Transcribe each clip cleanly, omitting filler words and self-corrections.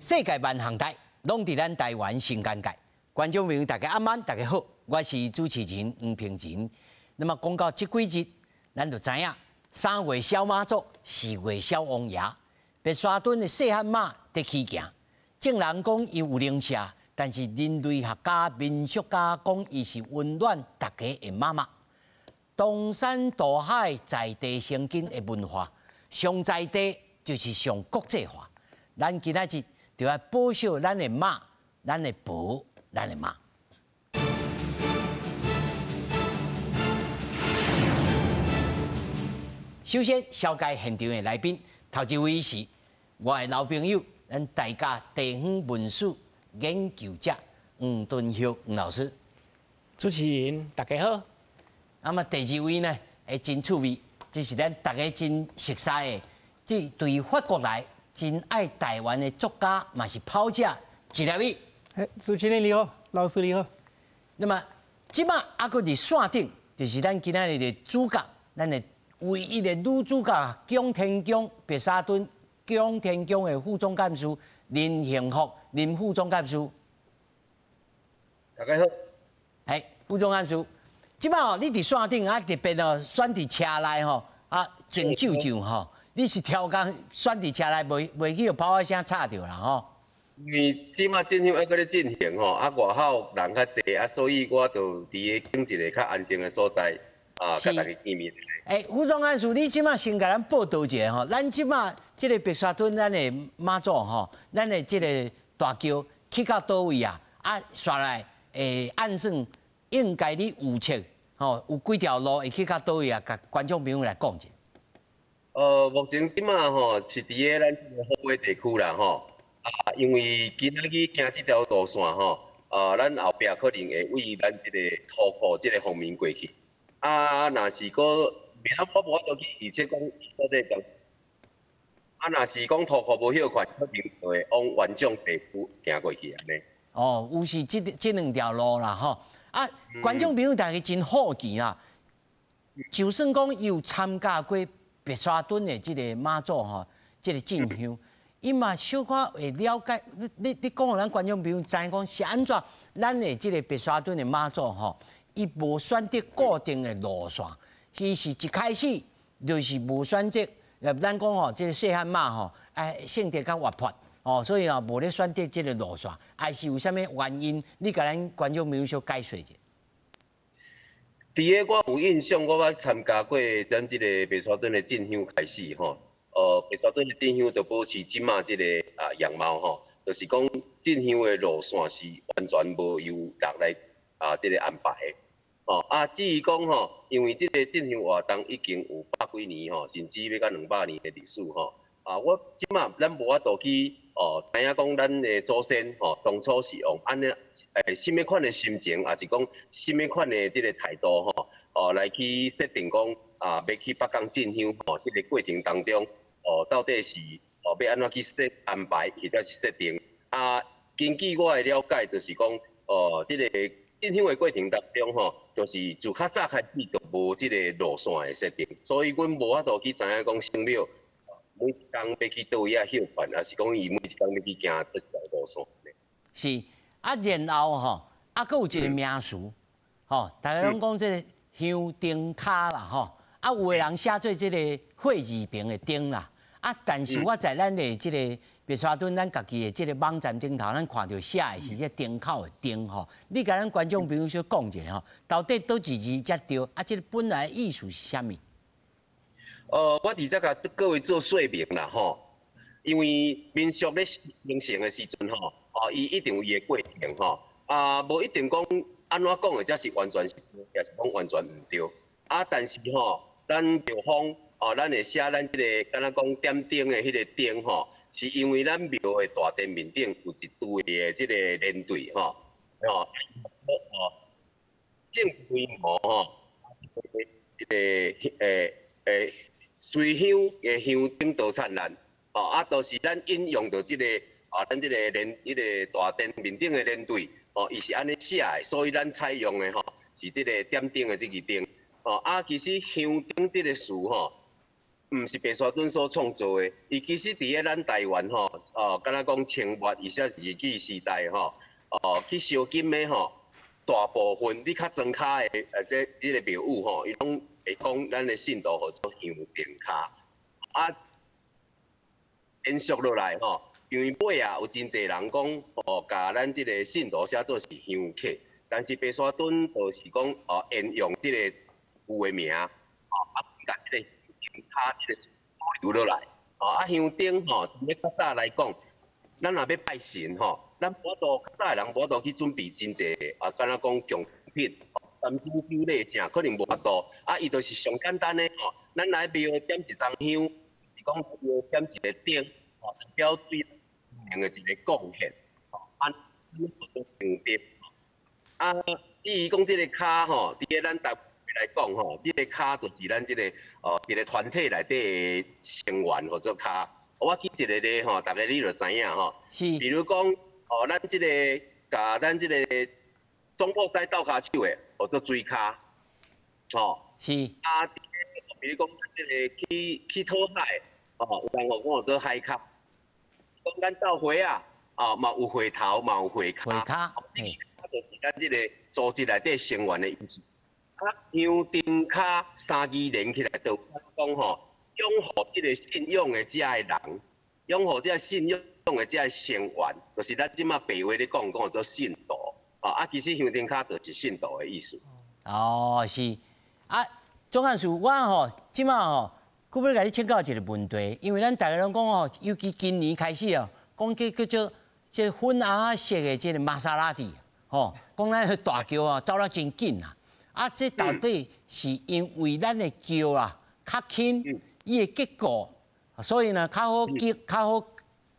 世界萬項代，攏佇咱台灣新尷尬。觀眾朋友，大家暗暝，大家好，我是主持人黃平仁。那麼講到這幾日，咱就知影三月小媽祖，四月小王爺，白沙屯的細漢媽佇起行。眾人講伊有靈社，但是人類學家、民俗家講伊是溫暖大家的媽媽。東山大海在地生根的文化，上在地就是上國際化。咱今仔日就來保守咱的媽、咱的婆、咱的媽。首先，紹介現場的來賓，頭一位是我的老朋友，咱大家地方文史研究者黃敦孝黃老師。主持人大家好。那麼第二位呢，會真趣味，這是咱大家真熟悉的，這對法國來真愛台灣的作家，嘛是跑者一粒米。主持人你好，老師你好。那麼這馬猶閣佇線頂，就是咱今仔日的主角，咱的唯一的女主角，蔣天宮白沙屯蔣天宮的副總幹事林幸福林副總幹事。大家好。嘿，副總幹事。這擺哦，你佇線頂啊，特別哦，選佇車內吼，啊，靜靜靜吼，你是超工選佇車內，袂袂去予炮仔聲吵著啦吼。因為這擺進香猶閣咧進行吼，啊外口人較濟啊，所以我就佇咧揀一個較安靜的所在啊，佮大家見面。欸，副總幹事，你這擺先共咱報道一下吼，咱這擺這個白沙屯咱的媽祖吼，咱的這個大轎去到佗位啊？啊，煞來會按算應該你預測吼，有幾條路會去到佗位啊？共觀眾朋友來講一下。目前這擺吼是佇咧咱這個虎尾地區啦吼，啊，因為今仔日行這條路線吼，啊，咱後壁可能會為咱這個土庫這個方面過去。啊，若是閣免我無法度去預測講到底講，啊，若是講土庫無歇睏，可能就會往元長地區行過去按呢。哦，有是這這兩條路啦吼。啊，觀眾朋友大家真好奇啊，就算講伊有參加過白沙屯的這個媽祖吼，這個進香，伊嘛小可會了解。你你你講予咱觀眾朋友知影講是按怎，咱的這個白沙屯的媽祖吼，伊無選擇固定的路線，伊是一開始就是無選擇。咱講吼，這個細漢媽吼，哎，性格較活潑。哦，所以啊，無咧選擇這個路線，還是有啥物原因？你共咱觀眾朋友小解說一下。佇個我有印象，我捌參加過咱這個白沙屯的進香開始吼，白沙屯的進香就保持這馬這個啊樣貌吼，就是講進香的路線是完全無由人來啊這個安排的。哦，啊，至於講吼，因為這個進香活動已經有百幾年吼，甚至欲到200年的歷史吼。啊，我這馬咱無法度去哦，知影講咱的祖先吼，當初是用按呢欸，啥物款的心情，抑是講啥物款的這個態度吼，哦，來去設定講啊，欲去北港進香吼，這個過程當中，哦，到底是哦欲按怎去設安排，或者是設定啊？根據我的了解，就是講哦，這個進香的過程當中吼，就是自較早開始就無這個路線的設定，所以阮無法度去知影講神廟每一工欲去佗位仔歇睏，抑是講伊每一工欲去行佗一條路線。是啊，然後吼，啊，閣有一個名詞，吼，大家攏講這個香燈跤啦，吼，啊，有的人寫做這個火字旁的燈啦，啊，但是我在咱的這個白沙屯咱家己的這個網站頂頭，咱看著寫的是這燈口的燈吼。你共咱觀眾朋友小講一下吼，到底佗一字才對？啊，這個本來意思是啥物？我佇這共各位做說明啦吼，因為民俗咧形成的時陣吼，哦，伊一定有伊的過程吼，啊，無一定講按怎講的才是完全是，抑是講完全毋對。啊，但是吼，咱廟方哦，咱會寫咱這個敢若講點燈的彼個燈吼，是因為咱廟的大殿面頂有一對的這個連對吼，吼，哦，正規模吼，這個欸欸。隨香的香燈都燦爛，哦啊，都是咱引用著這個啊，咱這個連彼個大殿面頂的連對，哦，伊是按呢寫的，所以咱採用的吼是這個點燈的這支燈，哦啊，其實香燈這個詞吼，毋是白沙屯所創造的，伊其實佇咧咱台灣吼，哦，敢若講清末，而且是日治時代吼，哦，去燒金的吼，大部分你較莊跤的這個廟宇吼，伊攏會講咱的信徒號做香燈跤，啊，延續落來吼，因為尾仔有真濟人講，哦，共咱這個信徒寫做是香客，但是白沙屯就是講，哦，沿用這個舊的名，哦，啊，共這個香燈跤這個保留落來，哦，啊，香燈吼，佇咧較早來講，咱若欲拜神吼，咱無法度較早的人無法度去準備真濟啊，敢若講貢品，三牲九禮正可能無法度，啊，伊就是上簡單的吼，咱來廟點一支香，是講廟點一个燈，吼，代表對神的一个貢獻，吼，啊，叫做香燈。啊，至於講這个跤吼，佇咧咱台灣來講吼，這个跤就是咱這个哦一个團體內底的成員號做跤。我舉一个例吼，逐家你就知影吼。比如講，哦，咱這个共咱這个總鋪師鬥跤手的，號做水跤，吼。啊，比如講，這个去討海，哦，有人號做海跤。講咱鬥火仔，哦，嘛有火頭，嘛有火跤。火跤。這个就是咱這个組織內底成員的意思。啊，香燈跤三字連起來，就講吼，擁護這个信仰的這个人，擁護這个信仰的這个成員，就是咱這馬白話咧講，講做信徒。啊，其實香燈跤就是信徒的意思。哦，是。啊，總幹事，我吼這馬吼，閣欲共你請教一个問題，因為咱逐家攏講吼，尤其今年開始哦，講叫叫做這粉紅色的這个瑪莎拉蒂，吼，講咱大轎啊走得真緊啊。啊，這到底是因為咱的轎啊較輕，伊的結構，所以呢較好結較好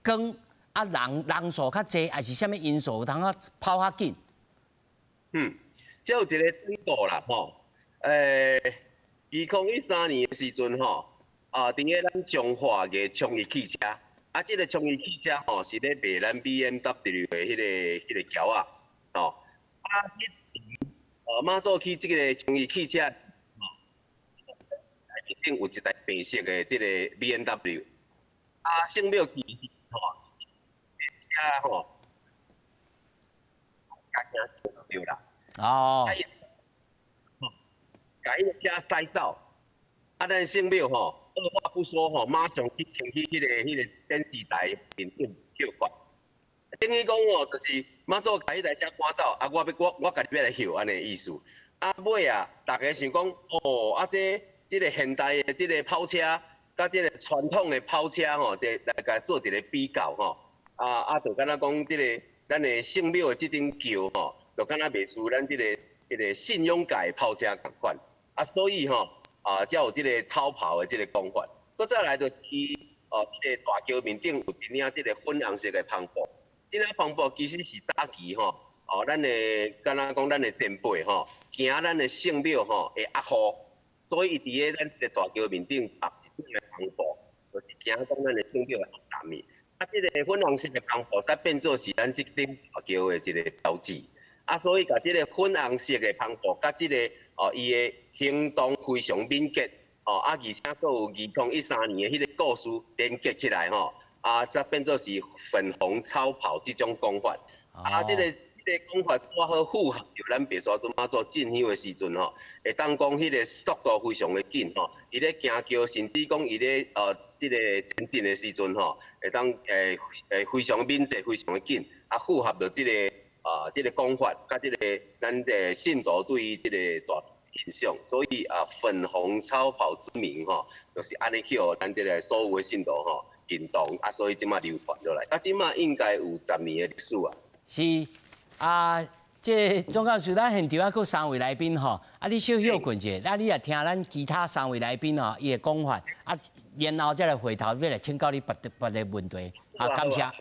扛，啊人數較濟，還是啥物因素有通啊跑較緊？嗯，這有一个典故啦，吼，2013年的時陣吼，啊，佇咧咱彰化的昌邑汽車，啊，這个昌邑汽車吼是咧賣咱 BMW 的彼个轎仔，吼，啊，哦，媽祖去這个昌邑汽車，吼，內面有一台白色的這个 BMW，啊，聖廟其實吼，車吼，共對啦。哦。啊，伊，共彼个車駛走，啊，咱聖廟吼，二話不說吼，馬上去停去彼个電視台面頂叫掛。等於講吼，就是媽祖共彼台車趕走，啊，我欲我我家己欲來拾按呢意思。啊，尾啊，逐家想講，哦，啊，這個現代的這个跑車，佮這个傳統的跑車吼，來共做一个比較吼。啊啊，就敢若講這个咱的聖廟的這頂轎吼，就敢若袂輸咱這个信仰界的跑車仝款。啊，所以吼，啊，才有這个超跑的這个講法。閣再來就是哦，這个大轎面頂有一領這个粉紅色的帆布。這領帆布其實是早期吼，哦，咱的敢若講咱的前輩吼，驚咱的聖廟吼會壓雨，所以伊佇咧咱這个大轎面頂縛一頂的帆布，就是驚講咱的聖廟會壓淡去。啊，這个粉紅色的帆布才變做是咱這頂大轎的一个標誌。啊，所以共這个粉紅色的帆布，佮這个哦，伊的行動非常敏捷，哦，啊，而且閣有2013年的彼个故事連結起來吼。啊，才變做是粉紅超跑這種講法。啊，這个講法拄好符合著咱白沙屯媽祖進香的時陣吼，會當講彼个速度非常的緊吼，伊咧行轎，甚至講伊咧這个前進的時陣吼，會當會非常敏捷，非常的緊，啊，符合著這个講法，佮這个咱的信徒對於這个大印象，所以啊，粉紅超跑之名吼，就是按呢去予咱這个所有的信徒吼認同，啊，所以這馬流傳落來，啊，這馬應該有10年的歷史啊。是啊，這總幹事，咱現場猶閣有三位來賓吼，啊，你小歇睏者，啊，你也聽咱其他三位來賓吼，伊的講法，啊，然後再來回頭欲來請教你別別个問題，啊，感謝。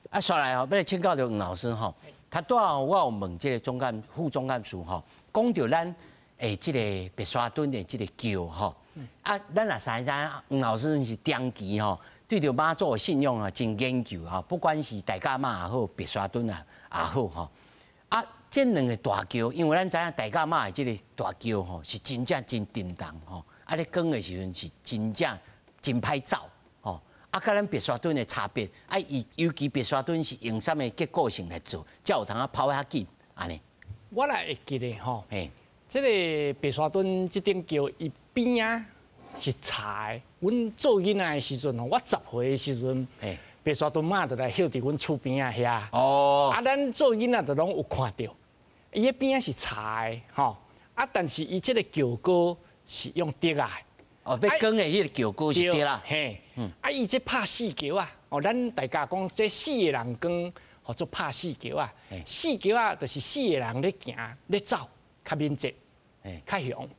啊，紲來吼，欲來請教著黃老師吼，較拄仔我有問這个總幹副總幹事吼，講著咱這个白沙屯的這个轎吼，啊，咱也知影黃老師是長期吼，對著媽祖的信仰啊真研究吼，不管是大甲媽也好，白沙屯也好吼，啊，這兩个大轎，因為咱知影大甲媽的這个大轎吼是真正真沉重吼，啊，咧扛的時陣是真正真歹走，吼。啊，佮咱白沙屯的差別，啊，伊尤其白沙屯是用啥物結構性來做，才有通啊跑較緊，按呢。我來會記得吼，這个白沙屯這頂橋伊邊仔是柴的。阮做囡仔的時陣吼，我10歲的時陣，白沙屯媽就來歇佇阮厝邊仔遐。啊，咱做囡仔就攏有看著，伊的邊仔是柴的，吼。啊，但是伊這个橋高是用竹仔的。哦，欲扛的彼个橋高是竹仔。嘿。啊，伊這拍四橋仔，哦，咱大家講這四个人扛，號做拍四橋仔。四橋仔就是四个人咧行咧走，較敏捷，較雄。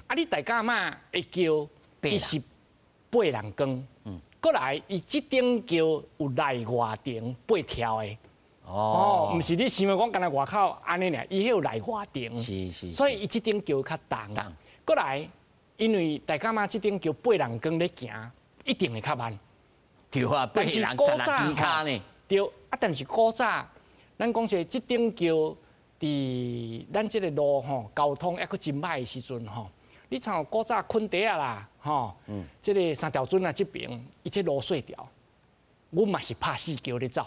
啊，你大甲媽的轎，伊是八人扛。過來，伊這頂轎有內外層八條的。哦，毋是你想的講，干焦外口按呢爾，伊彼有內外層。所以伊這頂轎較重。過來，因為大甲媽這頂轎八人扛咧行，一定會較慢。對啊，八人十六支跤呢。對，啊，但是古早，咱講說這頂轎佇咱這个路吼，交通猶閣真歹的時陣吼，你像古早墾地仔啦，吼，這个三條圳仔這爿，伊這路細條，阮嘛是拍四轎咧走。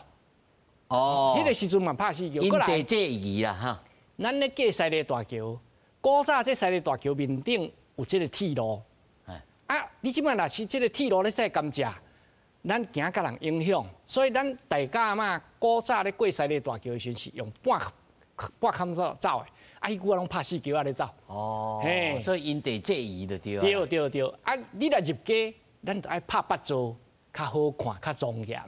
彼个時陣嘛拍四轎。因地制宜啦，哈。咱咧過西麗大橋，古早這西麗大橋面頂有這个鐵路。啊，你這擺若是這个鐵路咧駛甘蔗，咱驚共人影響，所以咱大甲媽古早咧過西麗大橋的時陣是用半半坎走走的，啊，彼久仔攏拍四轎仔咧走。哦，所以因地制宜就對。對對對，啊，你若入街，咱就愛拍八座，較好看，較莊嚴。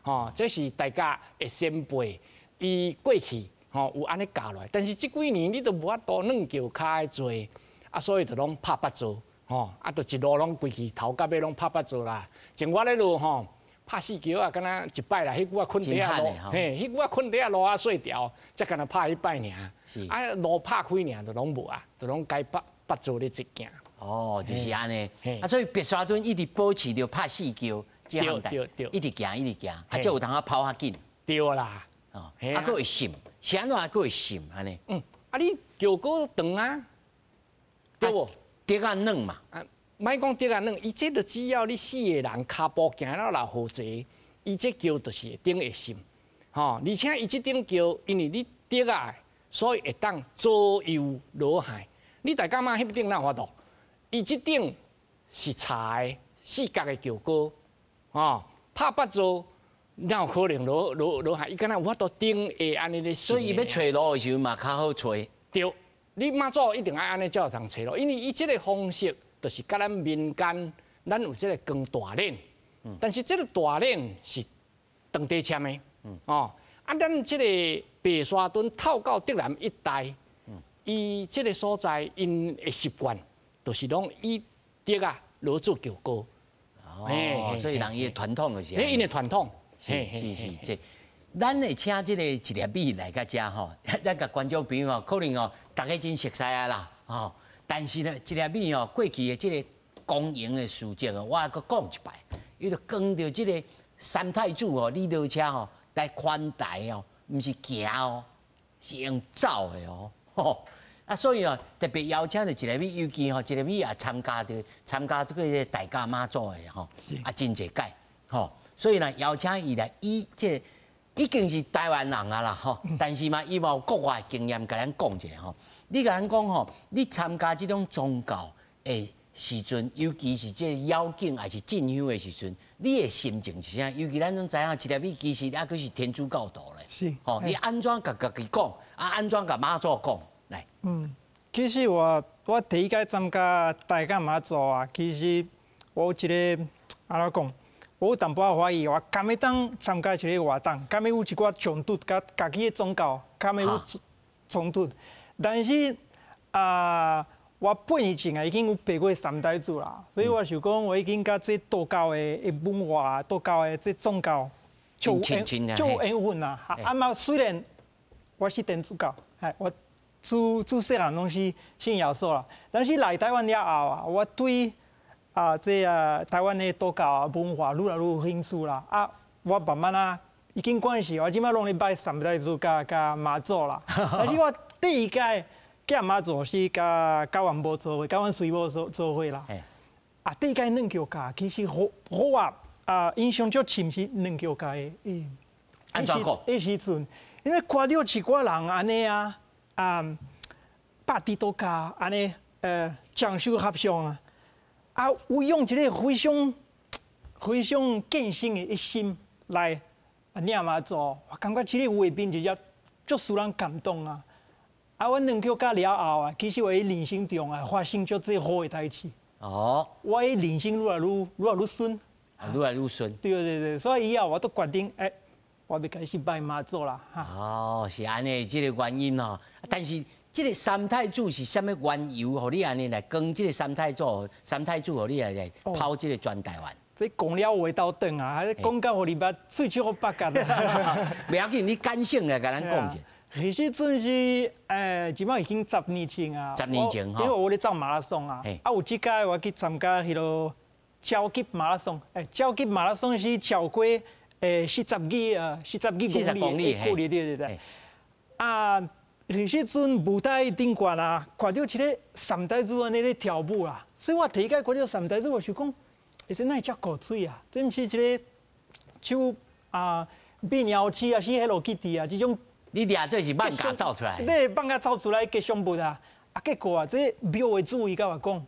吼，這是大家的先輩，伊過去吼有按呢教落來，但是這幾年你都無法度軟轎跤的濟，啊，所以就攏拍八座，吼，啊，就一路攏規氣頭到尾攏拍八座啦。像我咧路吼，拍四轎仔，敢若一擺啦，彼久仔墾地仔路，嘿，彼久仔墾地仔路仔細條，才干焦拍彼擺爾。啊，路拍開爾就攏無啊，就攏改八八座咧直行。哦，就是按呢。啊，所以白沙屯一直保持著拍四轎。對對對，一直行一直行，啊，才有通啊跑較緊。對啦，哦，啊，閣會滲，是按怎閣會滲按呢？嗯，啊，你轎高長啊，對無？竹仔軟嘛。啊，莫講竹仔軟，伊這就只要你四个人跤步行了若好濟，伊這轎就是會頂會滲，吼。而且伊這頂轎，因為你竹仔，所以會當左右落海。你大甲媽彼頂哪有法度？伊這頂是柴的四角的轎高。哦，拍八座，哪有可能落落落海？伊敢若有法度頂下按呢咧。所以伊欲揣路的時陣嘛，較好揣。對，你媽祖一定愛按呢才有通揣路，因為伊這个方式就是佮咱民間，咱有這个扛大鏈，但是這个大鏈是長短簽的。哦，啊，咱這个白沙屯透到竹南一帶，伊這个所在𪜶的習慣，就是攏以竹仔落做轎高。哦，所以人伊的傳統就是。欸，𪜶的傳統。是是是，這咱會請這个一粒米來到遮吼，咱共觀眾朋友吼，可能哦，大家真熟悉啊啦，吼。但是呢，一粒米哦，過去的這个光榮的事跡哦，我閣講一擺，伊就扛著這个三太子哦，你落車吼來寬待哦，毋是行哦，是用走的哦。吼。啊，所以哦，特別邀請著一粒米，尤其吼，一粒米也參加著參加這个大甲媽祖的吼，啊，真濟屆吼，所以呢，邀請伊來，伊這已經是台灣人啊啦吼，但是嘛，伊嘛有國外經驗，共咱講一下吼。你共咱講吼，你參加這種宗教的時陣，尤其是這遶境抑是進香的時陣，你的心情是啥？尤其咱攏知影，一粒米其實猶閣是天主教徒咧，是吼，你按怎共家己講，啊，按怎共媽祖講？來，其實我我第一屆參加大甲媽祖啊，其實我有一个按怎講，我有淡薄仔懷疑，我敢會當參加這个活動，敢會有一寡衝突，佮家己的宗教，敢會有衝突。但是啊，我八年前啊已經有拜過三太子啦，所以我想講，我已經佮這道教的的文化、道教的這宗教就緣就有緣分啦。啊嘛，雖然我是天主教，係我。自自細漢攏是信耶穌啦，但是來台灣了後啊，我對啊這啊台灣的道教啊文化愈來愈有興趣啦。啊，我慢慢啊已經關係，我這擺攏咧拜三太子佮佮媽祖啦。但是我第一屆佮媽祖是佮阮某做伙，佮阮隨某做做伙啦。啊，第一屆軟轎跤其實予我啊印象足深是軟轎跤的。按怎講？彼時陣，因為看著一寡人按呢啊，啊，拍佇桌跤按呢，掌手合相啊，啊，有用一个非常非常虔誠的一心來念媽祖，我感覺這個畫面就遮足使人感動啊！啊，阮軟轎跤了後啊，其實我人生中啊發生足濟好的代誌。我的人生愈來愈愈來愈順。愈來愈順。對對對，所以以後我都決定，欸，我欲開始拜媽祖啦。哦，是按呢，這個原因吼。但是這個三太子是啥物緣由，予你按呢來講這個三太子，三太子予你來跑這個全台灣？這講了話鬥長啊，講到予你捌喙齒予縛結啦。袂要緊，你簡省來共咱講者。其實陣是，這擺已經10年前啊。 10年前因為我咧走馬拉松啊，啊有這擺我去參加彼個超級馬拉松，超級馬拉松是超過42啊，42公里的距離，對對對。啊，彼時陣舞台頂懸啊，看著一个三太子按呢咧跳舞啊，所以我第一擺看著三太子，我想講，欸，這哪會遮古錐啊？這毋是一个像啊變鳥鼠啊，是 Hello Kitty 啊，這種。你掠這是漫畫走出來？你漫畫走出來吉祥物啊！啊，結果啊，這廟的主位共我講，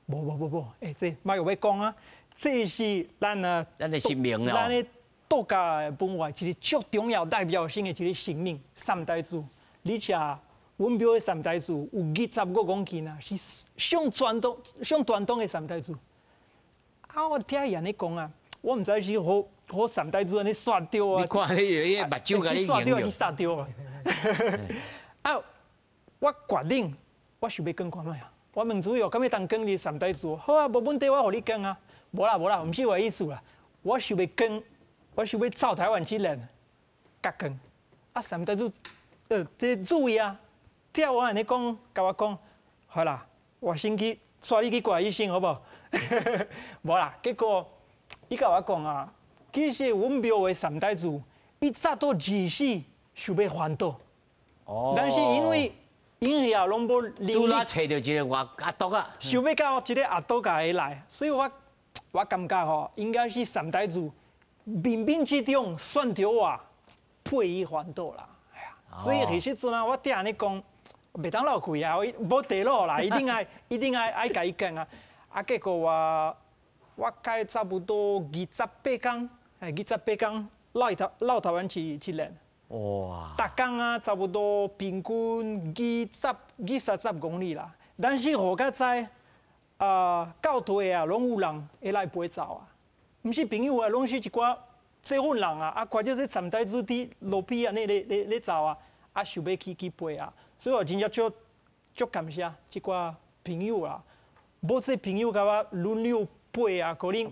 無無無無，欸，這莫閣欲講啊，這是咱啊，咱的神明咱的道教的文化一个足重要代表性的一个神明三太子。而且，阮廟的三太子有25公斤啊，是上傳統、上傳統的三太子。啊，我聽伊按呢講啊，我毋知是予予三太子按呢煞著啊！你看你伊目睭共你煞著，去煞著啊！啊，我決定，我想欲講看覓啊！我問主任，敢欲當講你三太子？好啊，無問題，我予你講啊。無啦無啦，毋是我的意思啦。我想欲講，我想欲走台灣一年，共講。啊，三太子，這注意啊！聽我按呢講，共我講，好啦，我先去帶你去掛醫生，好無？無啦，結果伊共我講啊，其實阮廟的三太子，伊早都自死想欲還島。但是因為因為啊，攏無拄仔揣著一個外阿篤仔，想欲到一个阿篤共伊來，所以我感覺吼，應該是三太子冥冥之中選著我陪伊還島啦。所以彼時陣啊，我聽按呢講，袂當落氣啊，無地路啦，一定愛一定愛愛共伊講啊。啊，結果我我開差不多28天，28天繞台灣一年。哇！逐工啊，差不多平均二十、二三十公里啦。但是予較知啊，到隊啊，攏有人會來陪走啊。毋是朋友啊，攏是一寡做份人啊。啊，看著這三太子佇路邊按呢咧咧咧走啊，啊，想欲去去陪啊。所以我真正足足感謝這寡朋友啊。無這朋友共我輪流陪啊，可能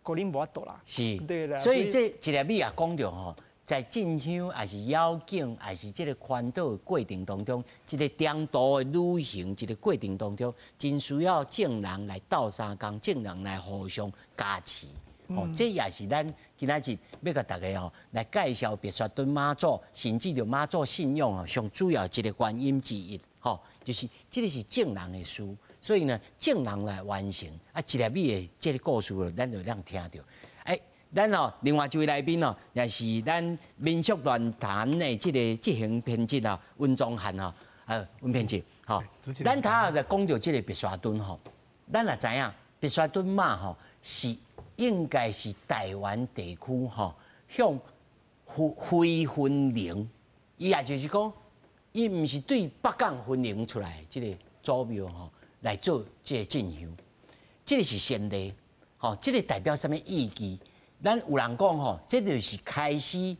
可能無法度啦。是，對啦。所以這一粒米也講著吼，在進香，抑是繞境，抑是這個環島的過程當中，一個長途的旅行，一個過程當中，真需要眾人來鬥相共，眾人來互相加持。哦，這也是咱今仔日欲共大家吼來介紹白沙屯媽祖，甚至著媽祖信仰吼上主要一個原因之一，吼，就是這個是眾人的事，所以呢，眾人來完成啊，一粒米的這個故事，咱就當聽著。欸，咱哦，另外一位來賓哦，也是咱民俗亂談的這個執行編輯啊，溫宗翰吼，啊，溫編輯，吼，咱頭仔就講著這個白沙屯吼，咱也知影白沙屯媽吼是應該是台灣地區吼向非雲林，伊也就是講，伊毋是對北港雲林出來這個祖廟吼來做這個進香，這個是先例，吼，這個代表啥物意義？咱有人講吼，這就是開始，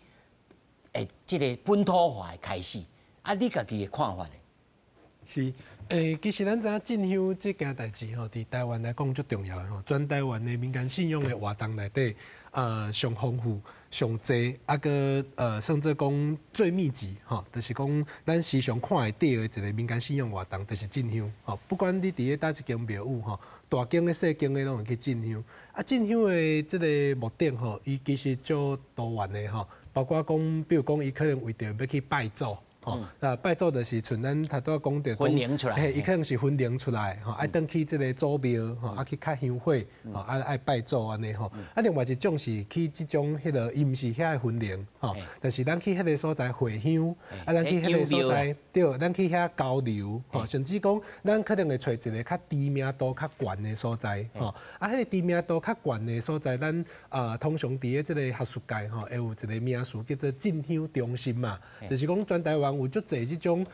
欸，這個本土化的開始。啊，你家己的看法咧？是，欸，其實咱知影進香這件代誌吼，佇台灣來講足重要的吼，全台灣的民間信仰的活動內底，上豐富、上濟，啊，閣算做講最密集吼，就是講咱時常看會著的一个民間信仰活動，就是進香吼。不管你佇咧佗一間廟宇吼，大間的、細間的攏會去進香。啊，進香的這个目的吼，伊其實足多元的吼，包括講，比如講，伊可能為著欲去拜祖。吼，那拜祖就是像咱頭拄仔講著，分靈出來，嘿，伊可能是分靈出來，吼，愛轉去這个祖廟，吼，啊去磕香火，吼，啊愛拜祖按呢吼。啊，另外一種是去這種彼个，伊毋是遐个分靈，吼，但是咱去彼个所在回香，啊，咱去彼个所在，對，咱去遐交流，吼，甚至講咱可能會揣一个較知名度較懸的所在，吼，啊，彼个知名度較懸的所在，咱啊通常佇咧這个學術界吼，會有一个名詞叫做進香中心嘛，就是講全台灣有足濟這種，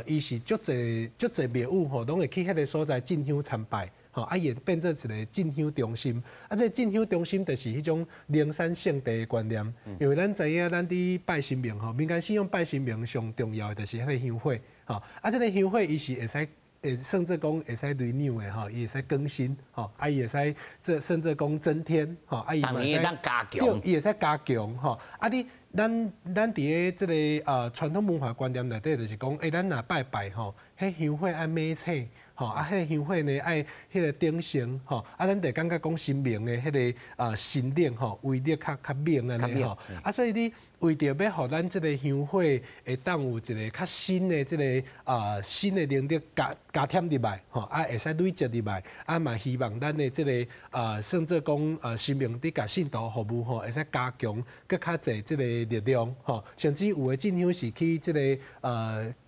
伊是足濟足濟廟宇吼，攏會去彼个所在進香參拜，吼，啊，伊會變做一个進香中心。啊，這个進香中心就是彼種靈山聖地的觀念，因為咱知影咱佇拜神明吼，民間信仰拜神明上重要的就是彼个香火，吼，啊，這个香火伊是會使會甚至講會使累扭的吼，伊會使更新，吼，啊，伊會使這甚至講增添，吼，啊，伊嘛會使加強，伊會使加強，吼，啊，你。咱佇咧這个傳統文化觀念內底，就是講，咱若拜拜吼，彼香火愛猛請，吼，啊，彼个香火呢愛彼个鼎盛，吼，啊，咱就感覺講神明的彼个神力吼，威力較較猛按呢吼，啊，所以你為著欲予咱這个香火會當有一个較新的這个新的能力加加添入來，吼，啊，會使累積入來，啊，嘛希望咱的這个甚至講神明佇共信徒服務吼，會使加強閣較濟這个力量，吼，甚至有的進香是去這个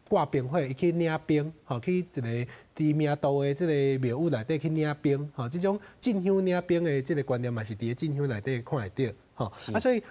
掛兵火，伊去領兵，吼，去一个知名度的這个廟宇內底去領兵，吼，這種進香領兵的這个觀念嘛是佇咧進香內底看會著，吼，啊，所以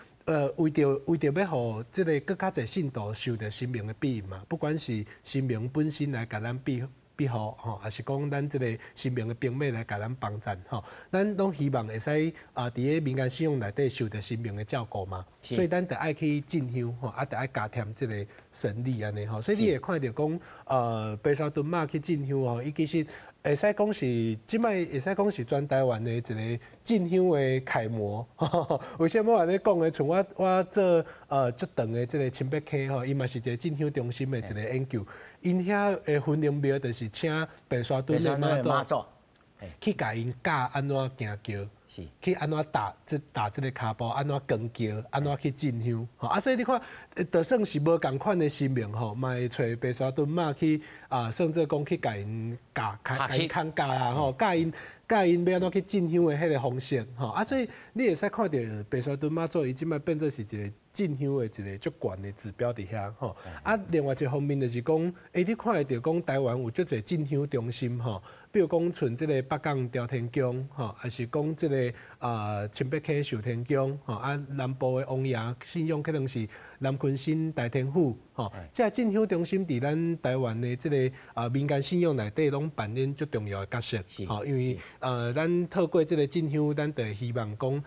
為著欲予這个閣較濟信徒受著神明的庇佑嘛，不管是神明本身來共咱庇庇護吼，抑是講咱這个神明的兵馬來共咱幫贊吼，咱攏希望會使啊，佇咧民間信仰內底受著神明的照顧嘛，所以咱著愛去進香吼，啊，著愛加添這个神力按呢吼，所以你會看著講，白沙屯媽去進香吼，伊其實會使講是這擺會使講是全台灣的一个進香的楷模。為啥物按呢講呢？像我做足長的這个清北溪吼，伊嘛是一个進香中心的一个研究。𪜶遐的分靈廟就是請白沙屯的媽祖去共𪜶教按怎行轎，去按怎踏這踏這个跤步，按怎扛轎，按怎去進香。吼啊，所以你看，就算是無仝款的神明吼，嘛會揣白沙屯媽去啊，甚至講去共𪜶教、共𪜶牽教啦，吼，教𪜶教𪜶欲按怎去進香的彼个方式，吼啊，所以你會使看著白沙屯媽祖伊這擺變做是一个進香的一个足懸的指標佇遐，吼啊，另外一方面就是講，你看會著講台灣有足濟進香中心，吼，比如講像這个北港朝天宮，吼，抑是講這个清北溪壽天宮，吼，啊，南部的王爺信仰可能是南鯤鯓大天府，吼，這个進香中心佇咱台灣的這个民間信仰內底攏扮演足重要的角色，吼，因為咱透過這个進香，咱就會希望講，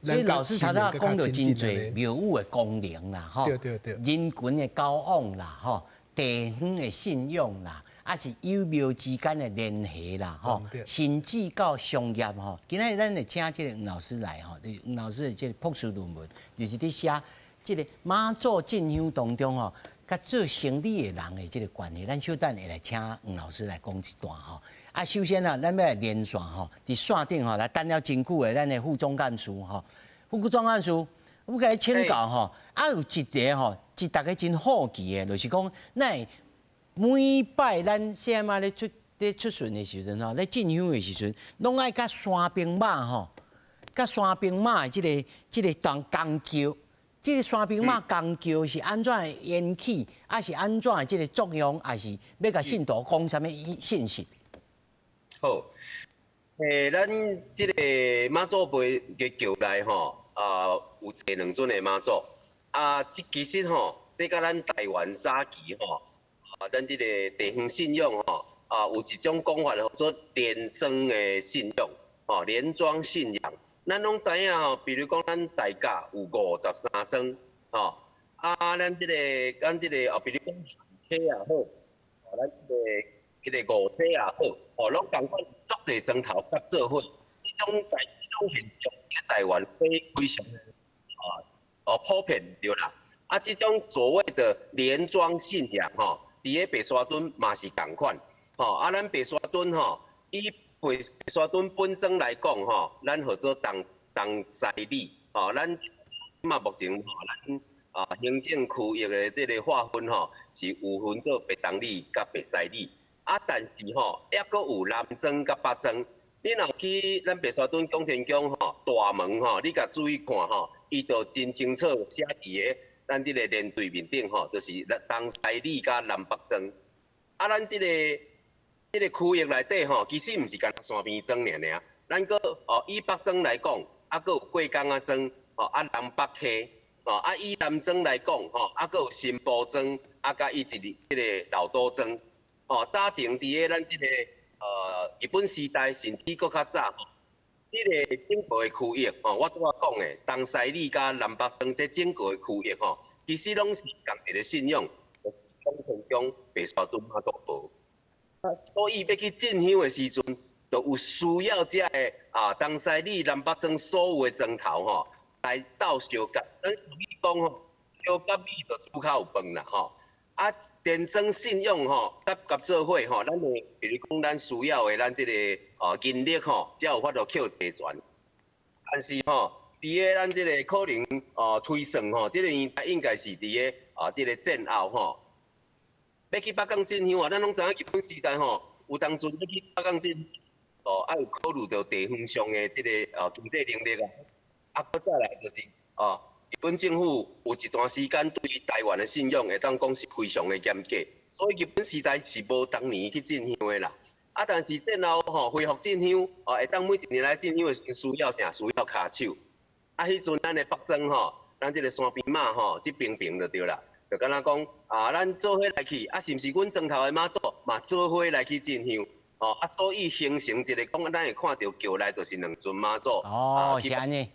所以老師頭拄講著真濟廟宇的功能啦，吼，人群的交往啦，吼，地方的信仰啦，抑是有廟之間的聯繫啦，吼，甚至到商業吼。今仔日咱會請這个黃老師來吼，黃老師的這个博士論文，就是佇寫這个媽祖進香當中吼，佮做生理的人的這个關係。咱小等會來請黃老師來講一段吼。啊，首先啊，咱欲來連線吼，佇線頂吼來等了真久的咱的副總幹事吼，副總幹事，我共你請教吼，啊有一个吼，是大家真好奇的，就是講，咱每擺咱啥物咧出巡的時陣吼，咧進香的時陣，攏愛佮山兵馬吼，佮山兵馬的這个當扛轎，這个山兵馬扛轎是按怎緣起，抑是按怎的這个作用，抑是欲共信徒講啥物信息？好，咱這个媽祖廟的轎內吼，啊，有坐兩尊的媽祖，啊，這其實吼，這佮咱台灣早期吼，啊，咱這個地方信仰吼，啊，有一種講法叫做連莊的信仰，吼，連莊信仰。咱攏知影吼，比如講咱大甲有53莊，吼，啊，咱這個哦，比如講溪也好，哦，咱這個彼个五車也好，哦，攏仝款足濟莊頭佮做伙，這種現象佇台灣非常啊哦普遍對啦。啊，這種所謂的連莊信仰吼，佇咧白沙屯嘛是仝款，吼啊，咱白沙屯吼，以白沙屯本莊來講吼，咱號做東東西里，吼，咱嘛目前吼，咱啊行政區域的這个劃分吼，是有分做白东里佮白西里。啊，但是吼，抑阁有南庄佮北庄。你若去咱白沙屯拱天宫吼，大门吼，你共注意看吼，伊就真清楚寫佇个咱這個連隊面頂吼，就是東西里佮南北莊。啊，咱這個區域內底吼，其實毋是干焦山邊莊爾爾，咱閣哦以北莊來講，啊閣有過江仔莊，吼啊南北溪，吼啊以南莊來講，吼啊閣有新埔莊，啊佮以一個這個老島莊，吼早前佇个咱這個日本時代甚至閣較早吼，這個整個的區域吼，我拄仔講的東西里佮南北莊這整個的區域吼，其實攏是仝一個信仰，拱天宮白沙屯媽祖婆。啊，所以欲去進香的時陣，就有需要這个啊東西里南北莊所有的莊頭吼來鬥相佮。咱俗語講吼，燒佮米就煮較有飯啦吼。啊，田莊信仰吼，佮佮做伙吼，咱的比如講咱需要的咱這個哦人力吼，才有法度扣濟船。但是吼，佇个咱這個可能哦推算吼，這個年代應該是佇个啊這個戰後吼，欲去北港進香啊，咱攏知影日本時代吼，有當陣欲去北港進，哦，愛有考慮著地方上的這個哦經濟能力啊，啊，閣再來就是哦。日本政府有一段時間對台灣的信仰會當講是非常的嚴格，所以日本時代是無當年去進香的啦。啊，但是戰後吼恢復進香，哦會當每一年來進香的時陣需要啥？需要跤手。啊，彼陣咱的北莊吼，咱這個山邊媽吼，這邊邊就對啦，就敢若講啊，咱做伙來去，啊，是毋是阮莊頭的媽祖嘛做伙來去進香？哦，啊，所以形成一個講，咱會看著轎內就是兩尊媽祖。哦，是按呢。